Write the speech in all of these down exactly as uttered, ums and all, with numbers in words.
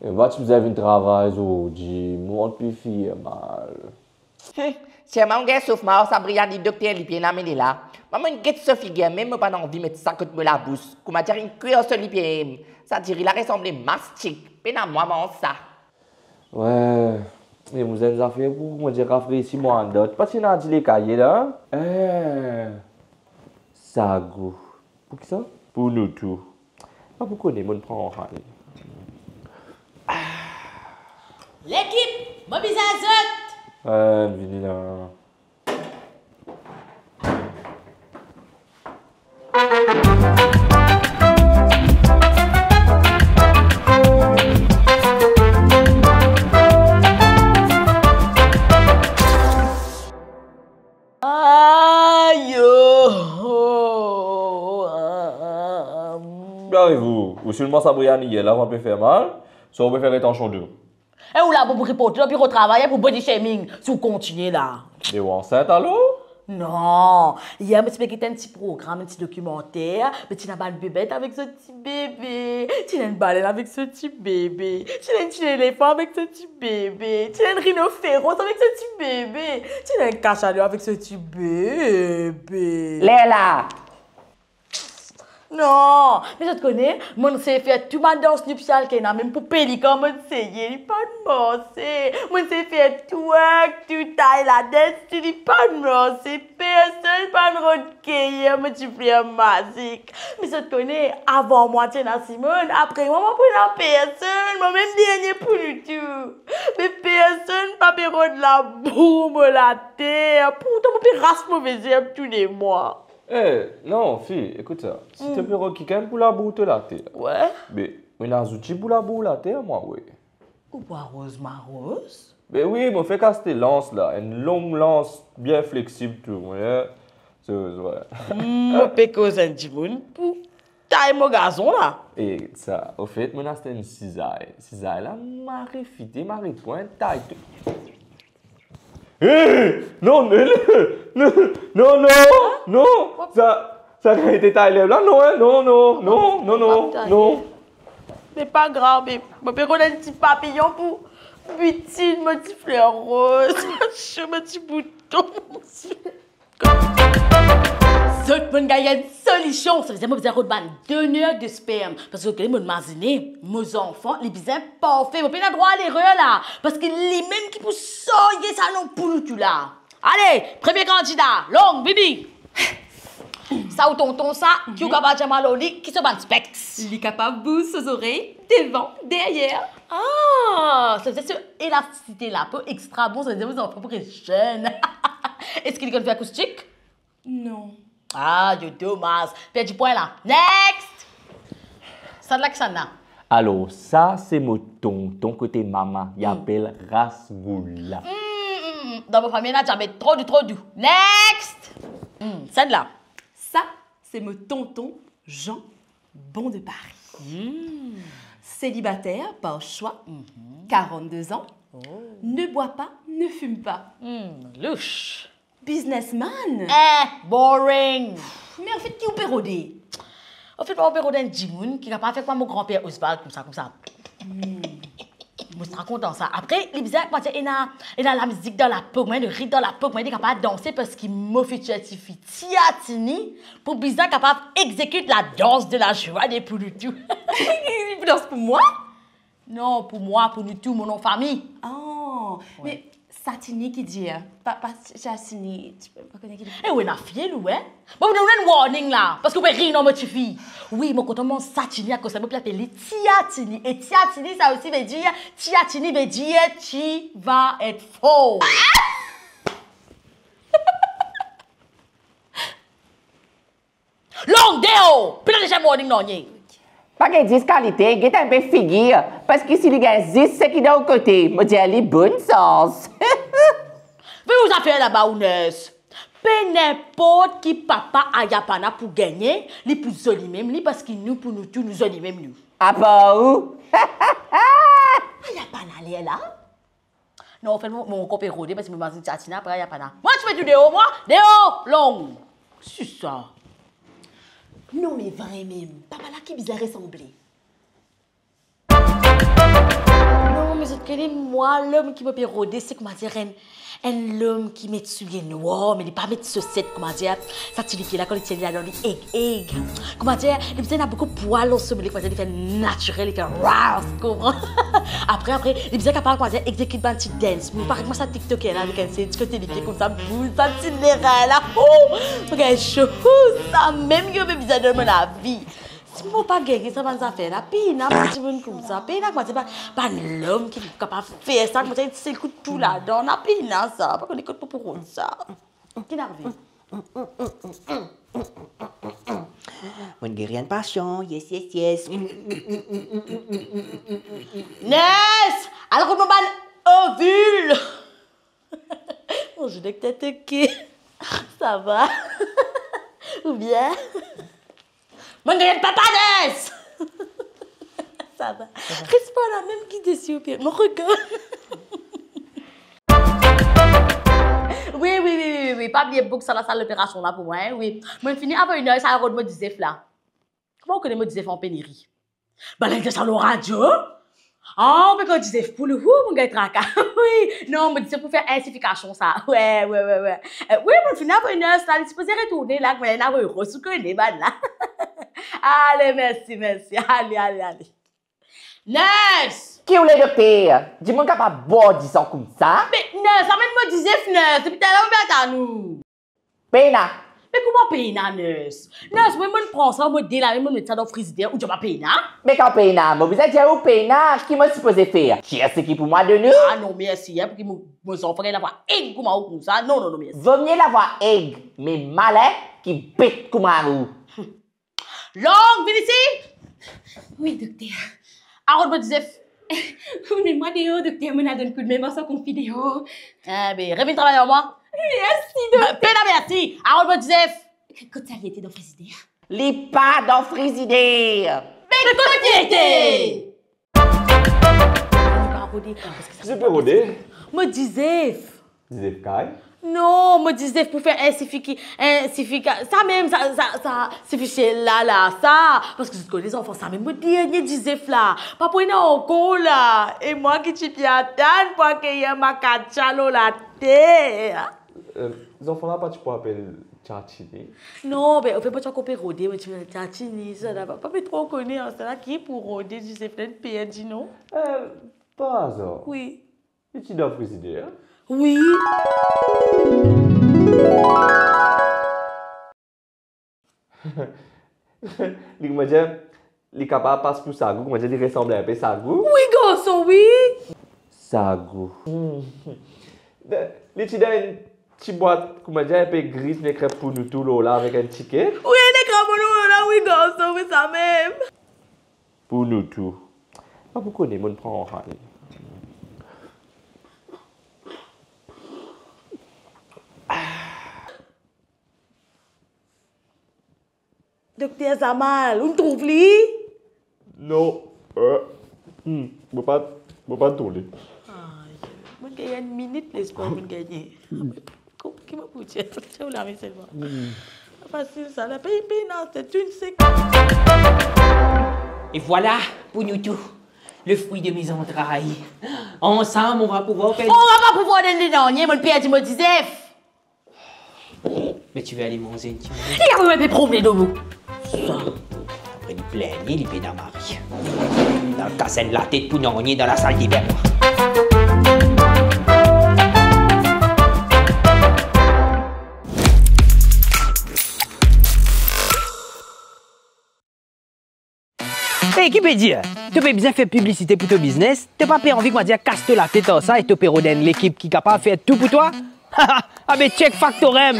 E, pa ti bizin vinn travay zordi, mo rant pe fir mal. Hmm, selman mo gagn sof, mo al sa Briani dokter lipie inn amenn li la. Mwa, mo'nn get so figir, mem mo pa'nn anvi met sa kot mo labous. Koumadir inn kwir so lipie, sa diri la resanble mastik. Pena mwa manz sa. Wi, e mo enn zafer pou, koumadir, rafresi mwa dot. Pa ti ena dile kaye la? Eh, sa gou. Pou kisa? Pou nou tou. Pa pou kone, mo'nn pran anranye. Lekip, mo bizin zot! Eh, vini la. Ayo! Ki ariv ou? Ou ti manz sa Briani yer la, ou pe fer mal? Sa ou pe fer retansion dou? E ou la pou, pou riport dan biro travay, pou body shaming, si ou kontinie la. Me ou ansint alor? Non, yer mo ti pe get enn ti program, enn ti dokimanter, me ti ena bann bebet avek zot ti bebe, ti ena enn balen avek so ti bebe, ti ena enn ti elefan avek so ti bebe, ti ena enn rinoseros avek so ti bebe, ti ena enn kachalot avek so ti bebe. Lela! Non, me zot kone, mo'nn sey fer tou bann dans nipsial ki ena, mem pou pelikan mo'nn seye, li pa'nn marse. Mo'nn sey fer twerk, tou tay ladans, tou, li pa'nn marse. Personn pa'nn rod keye mo ti fler mazik. Me zot kone, avan mwa ti ena Simone, apre mwa, mwa pou ena personn, mwa mem dernie pou nou tou. Me personn pa pe rod labou mo later, pourtan mo pe ras move zerb toulemwa. Eh, non, fi, ekout sa. Si to pe rod kikenn pou labou to later. Wi. Be, mo ena zouti pou labou later, mwa, wi. Ou pou aroz mo laroz? Be wi, mo fek aste lans la, enn long lans, bien fleksib tou, wi. So, wi. Hmm, mo pe koz enn dimoun pou tay mo gazon la. E sa, ofet, mo aste enn sizay. Sizay la, mari fite, mari pwint, tay tou. Eh, non, non, non, non, non, non. Sa, sa gagn ete tay lerb la, non, hein, non, non, non, non, non, non. Me pa grav, me, mo pe rod enn ti papiyon pou bitinn mo ti fler roz, mo ti bouton. Zot, mo'nn gagn enn solision, savedir mo bizin rod bann doner de sperm. Parski, ok, mo'nn mazine, mo zanfan, li bizin parfe, mo pena drwa lerer la. Parski limem ki pou sarye sa non pou nou tou la. Ale, premie kandida, long, Bibi. Sa ou tonton sa, ki ou kapav dir mwa lor li, ki so bann spek? Li kapav bouz so zorey, devan, deryer. Ah, savedir so elastisite lapo extra bon, savedir mo zanfan pou res zenn. Eski li konn fer akoustik? Non. Ah, yo domaz. Perdi pwin la. Next! Sannla ki sannla? Alor, sa se mo tonton kote mama, li apel Rasgoula. Hmm, hmm, hmm. Dan mo fami, ena diabet tro dou, tro dou. Next! Hmm, sannla? Sa se mo tonton Jean Bon de Paris. Hmm. Célibataire par choix, quarante-deux ans, ne boit pas, ne fume pas. Hmm, louch. Businessman? Eh, boring. Me anfet, ki ou pe rode? Anfet, mwa, mo pe rod enn dimoun ki kapav fer kouma mo granper Oswald, koumsa, koumsa. Hmm. Mo tra kontan sa. Apre, li bizin, koumadir, ena, ena lamizik dan lapo, mwa, le rit dan lapo, mwa, li kapav danse, parski mo fitir tifi Tiatini pou bizin kapav exekit la danse de la joie de Pouloutou. Li pou dans pou mwa? Non, pou mwa, pou nou tou, mo non fami. Ah, wi. Me Satini ki dir, pa, pa Satini, ti pa kone ki... Eh, ou ena fiel ou, hein? Bon, mo donn ou enn warning la, parski ou pe rir lor mo tifi. Wi, mo kontan manz Satini akoz sa, mo pe apel li Tiatini. E Tiatini, sa osi ve dir, Tiatini ve dir, tu vas être fou. Long deor! Pena deziem warning nanye. Pa gagn dis kalite, get enn pe figir, parski si li gagn zis seki dan ou kote, mo dir li bonn sans. Ve ou zafer laba, ou ners. Pe ninport ki papa Ayapana pou gagne, li pou zoli mem li, parski nou, pou nou tou, nou zoli mem nou. Apar ou? Ayapana ler la? Non, anfet, mo, mo ankor pe rode, parski mo mazinn Tiatini, apre Ayapana. Mwa, ti met ou deor, mwa, deor, long. Si sa. Non, me vremem, papa la ki bizin resanble? Pwa lom ki mo pe rode, se koumadir enn, enn lom ki met soulie nwar, me li pa met soset, koumadir sa ti lipie la, kan li tir li ladan li eg, eg. Koumadir, li bizin ena boukou pwa lor so mo li, koumadir li fer natirel, li fer ras, konpran? Apre, apre, li bizin kapav, koumadir, egzekit bann ti dance move. Parey kouma sa TikToker la, avek enn sel ti kote lipie koumsa, bouz sa ti lerin la. Ou, mo gagn so, ou, samem ki mo pe bizin dan mo lavi. Si mo pa gagne sa bann zafer la, pena pou dimoun koumsa, pena koumadir pa, bann lom ki kapav fer sa, koumadir enn sel kout tou ladan, na pena sa, pa kone kot mo pou rod sa. Ki arive? Mo'nn gagn enn pasion, yes, yes, yes. Nurse, al rod mo bann ovil. Bonzour, dokter Toki. Sa va? Ou bien? Mo'nn gagn papa, nurse! Sa va. Res pa la mem ki desi ou pie. Mo regard. Wi, wi, wi, wi, wi. Pa bliye book sa lasal loperasion la pou mwa, hein, wi. Mo'nn fini avan enn er, sa rod mo dizef la. Kouma ou kone mo dizef an peneri? Bann la dir sa lor radio. Ah, ou pe gagn dizef pou li, ou, mo gagn traka. Wi, non, mo dizef pou fer insifikasion sa. Wi, wi, wi, wi. Eh, wi, mo'nn fini avan enn er sa, li sipoze retourne la, me ena ros, ou kone bann la. Ale, mersi, mersi. Ale, ale, ale. Nurse! Ki ou le, dokter? Dimoun kapav bwar disan koumsa? Me nurse, amenn mo dizef, nurse. Depi taler mo pe atann ou. Pena. Me kouma pena, nurse? Nurse, mwa, mo'nn pran sa, mo de lame, mo'nn met sa dan frizider, ou dir mwa pena? Me kan pena, mo bizin dir ou pena, ki mo sipoze fer? Tir seki pou mwa, donn ou? Ah non, mersi, hein, pou ki mo, mo zanfan gagn lavwa eg kouma ou koumsa. Non, non, non, mersi. Vomie lavwa eg, me malin ki bet kouma ou. Long, vinn isi! Wi, dokter. Al rod mo dizef. Wi, me mwa deor, dokter, mo'nn al donn koudme, mo santi konfi deor. Eh be, revinn travay ar mwa. Mersi, dokter. Pena mersi, al rod mo dizef. Kot sa li ete, dan frizider? Li pa dan frizider. Me kot li ete? Mo pa rode. Ki ou pe rode? Mo dizef. Dizef kay? Non, mo dizef pou fer insifiki-, insifika-, sa mem, sa, sa, sa, sifisie la, la, sa. Parski zot kone zanfan, sa mem mo dernie dizef la. Pa pou ena ankor la. E mwa ki ti pe atann pou akeyir ma Katia lor later. Eh, zanfan la pa ti pou apel Tchatchini? Non, be, anfet, mo ti ankor pe rode, mo ti pe Tchatchini, sa la, pa, pa pe tro kone, an, sa la ki pou rode dizef la, enn perdi, non? Eh, par azar. Wi. Li ti dan frizider, hein? Wi. Li, koumadir, li kapav pas pou sagou, koumadir, li resanble inpe sagou. Wi, garson, wi. Sagou. Hmm. Li ti dan enn ti bwat, koumadir, inpe gri, ena ekri Pou nou tou lor la avek enn tiket. Wi, ena ekri Pou nou tou lor la, wi, garson, wi, sa mem. Pou nou tou. Pa pou kone, mo'nn pran an. Dokter Zamal, ou trouv li? Non. Euh, hmm, mo pa, mo pa trouv li. Ay, mo'nn gagn enn minit lespwar, mo'nn gagn. Ki mo pou dir? Tir ou lame selman. Hmm. Fasil sa la, pe, pena, se tou enn sek. Et voilà, Pou nou tou, le fruit de mes entrailles. Ensemble, on va pouvoir faire... On va pas pouvoir donner de dernier, mo'nn perdi mo dizef. Me ti ve ale manz enn ti moman. Li avoy mwa pe promennen dan mo. Sa. Apre li plengne, li pena mari. Li al kas enn latet pou nanye dan lasaldebin, mwa. Ey, ki pe dir? To pe bizin fer piblisite pou to biznes? To pa pe anvi, koumadir, kas to latet ar sa e to pe rod enn lekip ki kapav fer tou pou twa? Abe, check Factorem!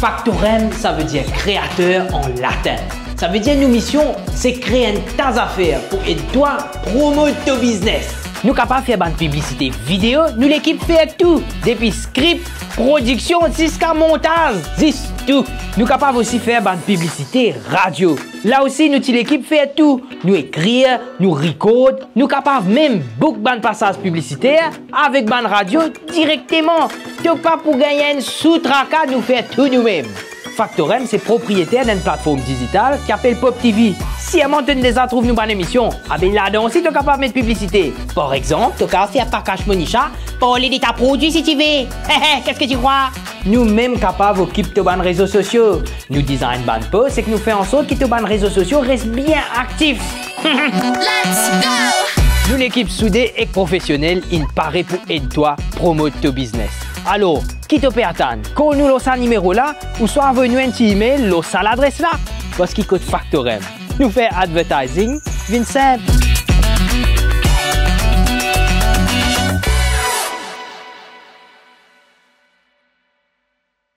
Factorem, sa ve dir kreater an latin. Sa ve dir nou mision, se kree enn ta zafer pou ed twa promot to biznes. Nou kapav fer bann piblisite video, nou lekip fer tou, depi skrip, prodiksion ziska montaz, zis tou. Nou kapav osi fer bann piblisite radio. La osi, nou ti lekip fer tou. Nou ekrir, nou rikord, nou kapav mem book bann pasaz piblisiter avek bann radio direkteman. To pa pou gagn enn sou traka, nou fer tou noumem. Factorem se propriyeter d'enn platform dizital ki apel Pop T V. Sirman to'nn deza trouv nou bann emision, abe ladan osi to kapav met piblisite. Par exanp, to kapav fer pakaz Monisha, parle de ta prodwi si ti ve. Hehe, qu'est-ce que tu crois? Nou mem kapav okip to bann rezo sosio. Nou dizagn bann post ek nou fer ansort ki to bann rezo sosio res bien aktif. Let's go! Nou lekip soude ek profesionel inn pare pou ed twa promot to biznes. Alor, ki to pe atann? Call nou lor sa nimero la, ouswa avoy nou enn ti email lor sa ladres la. Parski kot Factorem, nou fer advertising vinn sinp.